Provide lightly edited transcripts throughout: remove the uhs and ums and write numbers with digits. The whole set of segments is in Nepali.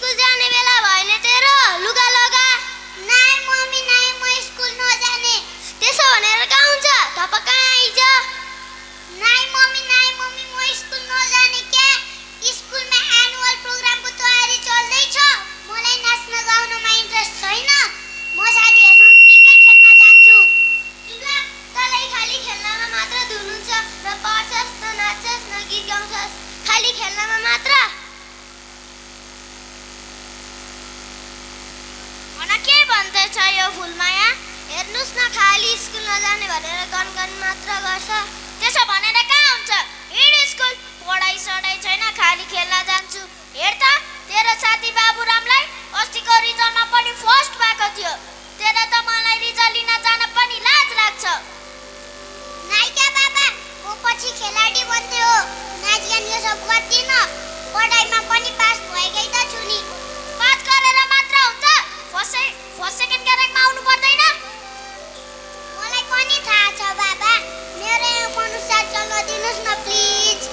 स्कुल जाने बेला भएन तेरो लुगा लगा नाइ मम्मी नाइ म स्कुल नजाने त्यसो भनेर कहाँ हुन्छ थप कहाँ आइज नाइ मम्मी म स्कुल नजाने के स्कुलमा एनुअल प्रोग्रामको तयारी चल्दैछ मलाई नाच्न गाउनमा इन्ट्रेस्ट छैन म साथीहरुसँग क्रिकेट खेल्न जान्छु तँलाई खाली खेल्नमा मात्र धुन हुन्छ न पढ्छस् न नाच्छस् न गीत गाउँछस् खाली खेल्नमा मात्र भन के भन्दैछ यो फुलमाया हेर्नुस् न खाली स्कुल नजाने भनेर गनगन मात्र गर्छ त्यसो भनेर कहाँ हुन्छ हिँड स्कुल पढाइ सढाइ छैन खाली खेल्न जान्छु हेर त तेरो साथी बाबुरामलाई अस्तिको रिजल्टमा पनि फर्स्ट भएको थियो तेरो त मलाई रिजल्ट लिन जान पनि लाज लाग्छ नाइ क्या बाबा म पछि खेलाडी बन्थे हो नाच गान यो सब गर्दिन पढाइमा पनि पास भएकै त छु नि पास गरेर मात्र हुन्छ फर्स्ट सेकेन्ड क्यारेकमा आउनु पर्दैन मलाई पनि थाहा छ बाबा मेरो यो मनुष्य चल्न दिनुस् न प्लिज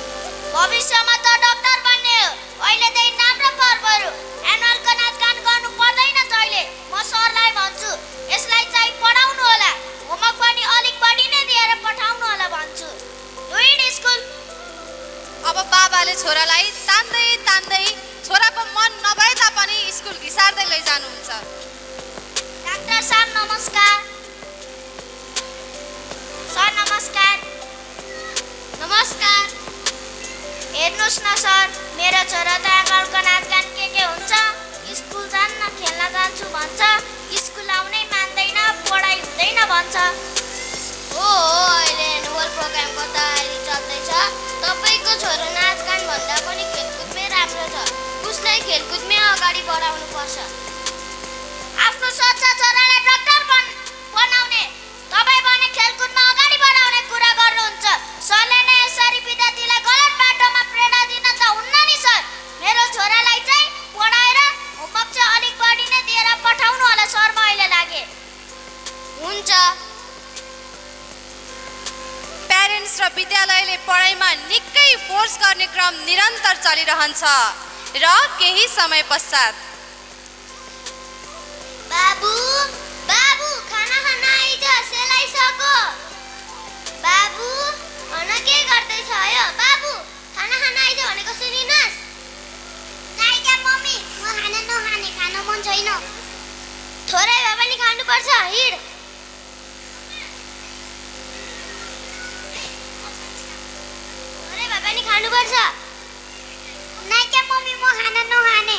भविष्यमा त डाक्टर बन्ने हो अहिलेदेखि राम्रो पढ बरु एनुअलको नाचगान गर्नु पर्दैन तैँले म सरलाई भन्छु यसलाई चाहिँ पढाउनु होला होमवर्क पनि अलिक बढी नै दिएर पठाउनु होला भन्छु हिँड स्कुल अब बाबाले छोरालाई तान्दै तान्दै छोराको मन नभए तापनि स्कुल घिसार्दै लैजानुहुन्छ डाक्टर साहब नमस्कार सर नमस्कार नमस्कार हेर्नुस् न सर मेरो छोरा त एनुअलको नाचगान के हुन्छ स्कुल जान्न खेल्न जान्छु भन्छ स्कुल आउनै मान्दैन पढाइ हुँदैन भन्छ हो अहिले एनुअल प्रोग्रामको तयारी चल्दैछ तपाईँको छोरो नाचगान भन्दा पनि खेलकुदमै राम्रो छ उसलाई खेलकुदमै अगाडि बढाउनु पर्छ आफ्नो सच्चा छोरालाई डाक्टर बनाउने तपाईँ भने खेलकुदमा अगाडि बढाउने कुरा गर्नुहुन्छ सरले नै यसरी विद्यार्थीलाई गलत बाटोमा प्रेरणा दिन त हुन्न नि सर मेरो छोरालाई चाहिँ पढाएर होमवर्क चाहिँ अलिक बढी नै दिएर पठाउनु होला सर म अहिले लागे हुन्छ प्यारेन्ट्स र विद्यालयले पढाइमा निकै फोर्स गर्ने क्रम निरन्तर चलिरहन्छ र केही समय पश्चात बाबु खाना खान आइज सेलाइसको बाबु भन के गर्दैछ यो बाबु खाना खान आइज भनेको सुनिनस् नाइ क्या मम्मी म खाना नखाने खान मन छैन थोरै भए पनि खानुपर्छ हिँड थोरै भए पनि खानुपर्छ नाइ क्या मम्मी म खाना नखाने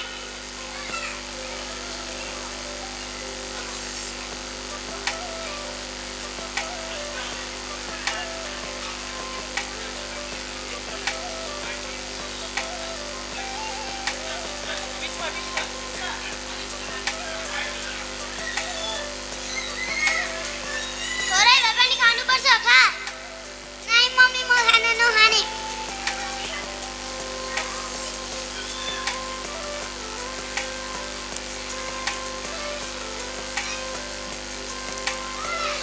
थोरै भए पनि खानुपर्छ खा नाइ मम्मी म खाना नखाने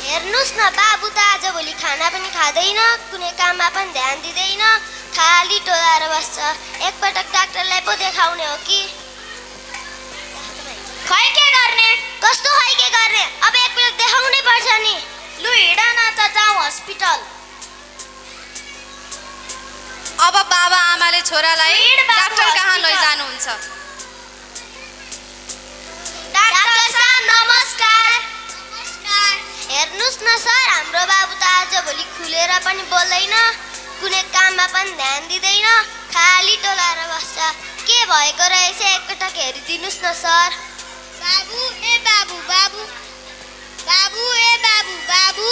हेर्नुस् न बाबु त आजभोलि खाना पनि खाँदैन कुनै काममा पनि ध्यान दिँदैन खाली टोलाएर बस्छ एकपटक डाक्टरलाई पो देखाउने हो कि खै के गर्ने कस्तो खै के गर्ने अब एकपटक देखाउनै पर्छ नि लु हिँड न त जाउँ हस्पिटल अब बाबा आमाले छोरालाई हिँड बाबु, डाक्टर कहाँ हस्पिटल। लैजानुहुन्छ डाक्टर साहब नमस्कार हेर्नुस् न सर हाम्रो बाबु त आजभोलि खुलेर पनि बोल्दैन कुनै काममा पनि ध्यान दिँदैन खाली टोलाएर बस्छ के भएको रहेछ एकपटक हेरिदिनुस् न सर बाबु ए बाबु बाबु बाबु ए बाबु बाबु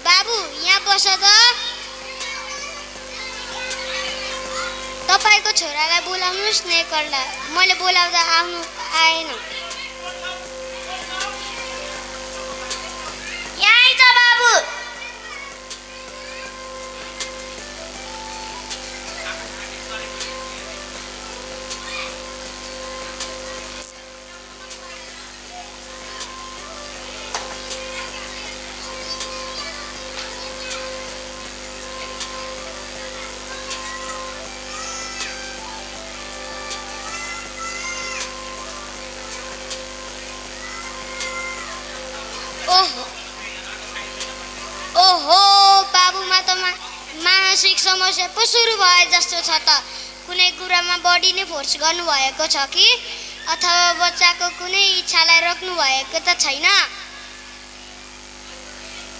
बाबु यहाँ बस त तपाईको छोरालाई बोलाउनुस् न एकपल्ट मैले बोलाउँदा आउनु आएन यहाँ आइज बाबु मानसिक समस्या पो सुरु भए जस्तो छ त। कुनै कुरामा बढी नै फोर्स गर्नुभएको छ कि अथवा बच्चाको कुनै इच्छालाई रोक्नु भएको त छैन?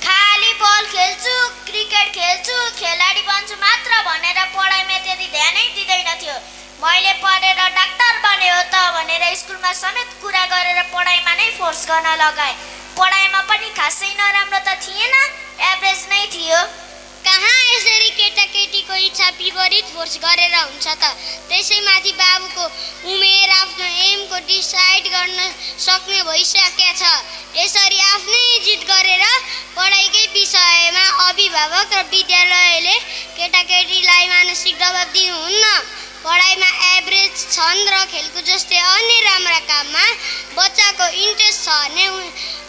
खाली बल खेल्छु, क्रिकेट खेल्छु, खेलाडी बन्छु मात्र भनेर पढाइमा त्यति ध्यानै दिँदैन थियो। मैले पढेर डाक्टर बने हो त भनेर स्कुलमा समेत कुरा गरेर पढाइमा नै फोर्स गर्न लगाए। पढाइमा पनि खासै नराम्रो त थिएन, एभरेज नै थियो। कहाँ यसरी केटाकेटीको इच्छा विपरीत फोर्स गरेर हुन्छ त? त्यसैमाथि बाबुको उमेर आफ्नो एमको डिसाइड गर्न सक्ने भइसकेको छ। यसरी आफ्नै जिद गरेर पढाइकै विषयमा अभिभावक र विद्यालयले केटाकेटीलाई मानसिक दबाब दिनुहुन्न। पढाइमा एभरेज छन् र खेलकुद जस्तै अन्य राम्रा काममा बच्चाको इन्ट्रेस्ट छ भने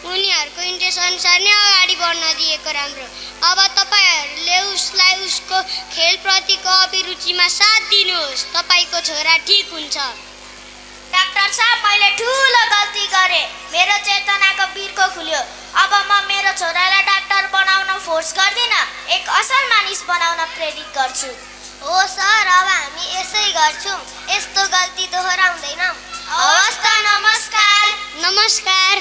उनीहरूको इन्ट्रेस्ट अनुसार नै अगाडि बढ्न दिएको राम्रो। अब तपाईँहरूले उसलाई उसको खेलप्रतिको अभिरुचिमा साथ दिनुहोस्। तपाईँको छोरा ठिक हुन्छ। डाक्टर साहब, मैले ठुलो गल्ती गरेँ। मेरो चेतनाको बिर्को खुल्यो। अब म मेरो छोरालाई डाक्टर बनाउन फोर्स गर्दिनँ, एक असल मानिस बनाउन प्रेरित गर्छु। हो सर, अब हामी यसै गर्छौँ। यस्तो गल्ती दोहोऱ्याउँदैनौँ। हवस् त, नमस्कार। नमस्कार।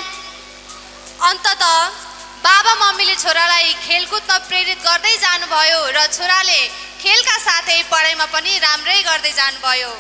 अन्ततः बाबा मम्मीले छोरालाई खेलकुदमा प्रेरित गर्दै जानुभयो र छोराले खेलका साथै पढाइमा पनि राम्रै गर्दै जानुभयो।